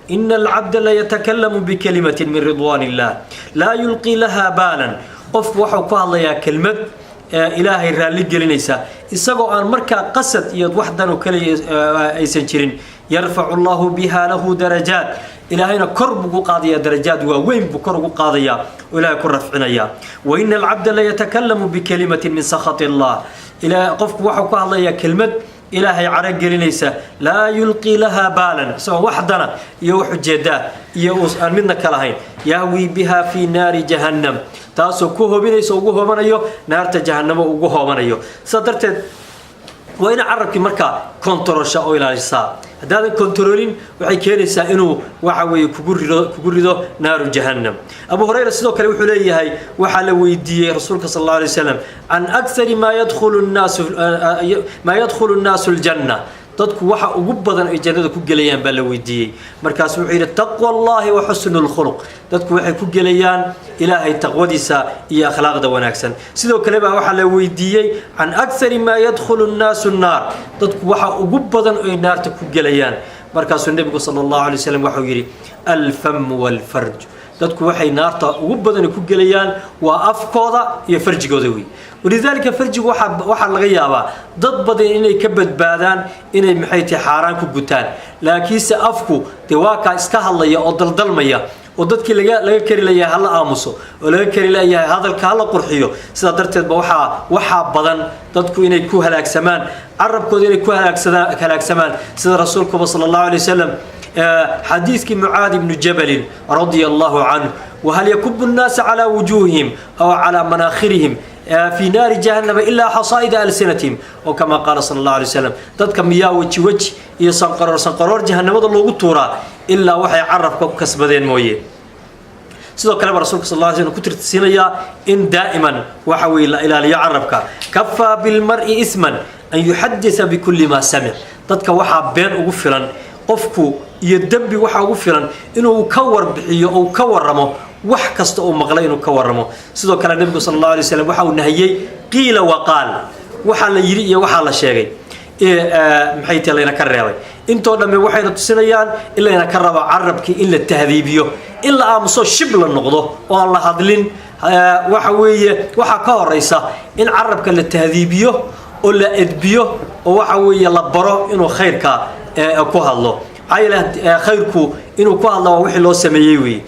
Ina alcabda layatakalamu bikalimatin min ridwaan illah laa yulqii laha baalan. Qofku waxau ku hadlayaa kelmad Ilaahay raalli gelinaysa, isagoo aan markaa qasad iyo wax dan oo kaliya aysan jirin. Yarfacu Allahu biha lahu darajaat. Ilaahayna kor buu ugu qaadaya, darajaad waaweyn buu kor ugu qaadaya oo Ilahay ku rafcinaya. Wa ina alcabda layatakalamu bikalimatin min sakhati Allah. Qofku waxau ku hadlayaa kelmad Ilaahay caro gelinaysa, laa yulqii laha baalan, isagoo wax dana iyo wax ujeedaa iyo aan midna ka lahayn. Yahwi biha fii naari jahannam, taasoo ku hobinaysa, ugu hoobanayo naarta Jahannamo ugu hoobanayo. Sidaa darteed waa ina carabkii markaa kontarosha oo ilaalisaa. Haddaadan kontaroolin, waxay keenaysaa inuu waxa weeye kugu rido naaru jahannam. Abu Hurayra sidoo kale wuxuu leeyahay, waxaa la weydiiyey Rasuulka sal Allahu alay wasalam can akthari maa yadkhulu nnaasu aljanna. Dadku waxa ugu badan ay jannada ku gelayaan baa la weydiiyey. Markaasu wuxuu yidhi: "Taqwa Allahi wa xusnu lkhuluq." Dadku waxay ku gelayaan Ilaahay taqwadiisa iyo akhlaaqda wanaagsan. Sidoo kale baa waxaa la weydiiyey can akthari maa yadkhulu nnaasu nnaar. Dadku waxa ugu badan ay naarta ku gelayaan. Markaasuu Nebigu sala Allahu alay wasalam waxau yidhi: "Alfamu walfarj." Dadku waxay naarta ugu badan ku gelayaan waa afkooda iyo farjigooda wey. Walidaalika farjigu waxaa laga yaabaa dad badan inay ka badbaadaan inay, maxay tahay, xaaraan ku gutaan, laakiinse afku dee waa kaa iska hadlaya oo daldalmaya, oo dadkii laga kari layahay hala aamuso, oo laga kari layahay hadalka hala qurxiyo. Sidaa darteed ba waxaa badan dadku inay ku halaagsamaan carabkooda, inay ku halaagsamaan, sida Rasuulkuba sala Allahu alay wasalam xadiiskii Mucaad ibnu Jabalin radia Allahu canhu: "Wahal yakubu nnaasa calaa wujuuhihim aw calaa manaakhirihim fi naari jahannama ilaa xasaa'ida alsinatihim," oo kama qaala sala Allahu alay wasalam. Dadka miyaa weji weji iyo sanqaroor sanqaroor jahanamada loogu tuuraa ilaa waxay carabka ku kasbadeen mooye? Sidoo kaleba Rasuulka sal lla slam ku tirsiinayaa in daa'iman waxa weeye la ilaaliyo carabka. "Kafaa bilmar'i isman an yuxadisa bikulli maa samic." Dadka waxaa been ugu filan qofku iyo dembi waxaa ugu filan inuu ka warbixiyo ou ka waramo wax kasta uu maqlay, inuu ka waramo. Sidoo kale Nebigu sala Allahu alay slam waxa uu nahiyey qiila waqaal, waxaa la yidhi iyo waxaa la sheegay, maxay tahay, layna ka reebay. Intoo dhamme waxayna tusinayaan in layna ka rabo carabkii in la tahdiibiyo, in la aamuso, shib la noqdo oo aan la hadlin. Waxa weeye waxaa ka horeysa in carabka la tahdiibiyo oo la edbiyo, oo waxa weeye la baro inuu khayrka ku hadlo. Maxaa yeele khayrku inuu ku hadla waa wixii loo sameeyey weeye.